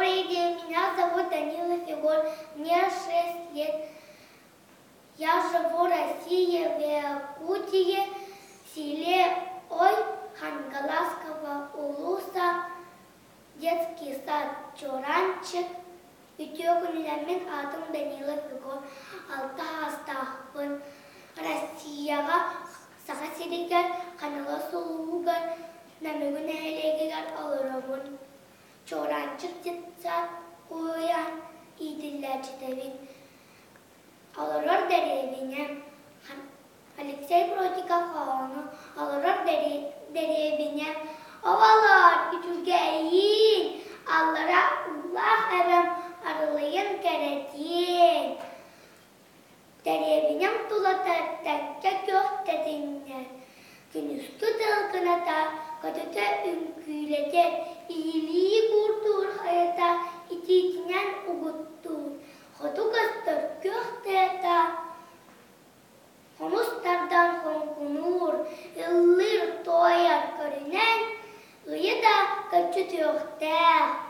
Добрый день, меня зовут Данилов Егор, мне 6 лет. Я живу в России, в Якутии, в селе Ой Хангаласского улуса, детский сад Чуранчик. Үтүө күнүнэн аатым Данилов Егор, алта саастаахпын. Россияҕа Саха сиригэр Хаҥалас улууһугар Намыгы нэһилиэгигэр олоробун. Чуораанчык детсад уһуйаан иитиллээччитэбин. Олорор дэриэбинэм Алексей Бродиков хоһоону Олорор дэриэбинэм Оҕолоор, үчүгэйиин, аллара уулаах эбэм арылыйан кэрэтиэн. Дэриэбинэм тулата тэҥкэ күөх тэтиҥнэр, күнүскү тылгыната көтүтэ үҥкүүлэтэр, иилии куурдуур хайата итиитинэн угуттуур, хоту көстөр күөх тыата хомус тардан хоҥкунуур, ыллыыр-туойар көрүнэн, ыйы да көччүтүөхтээх.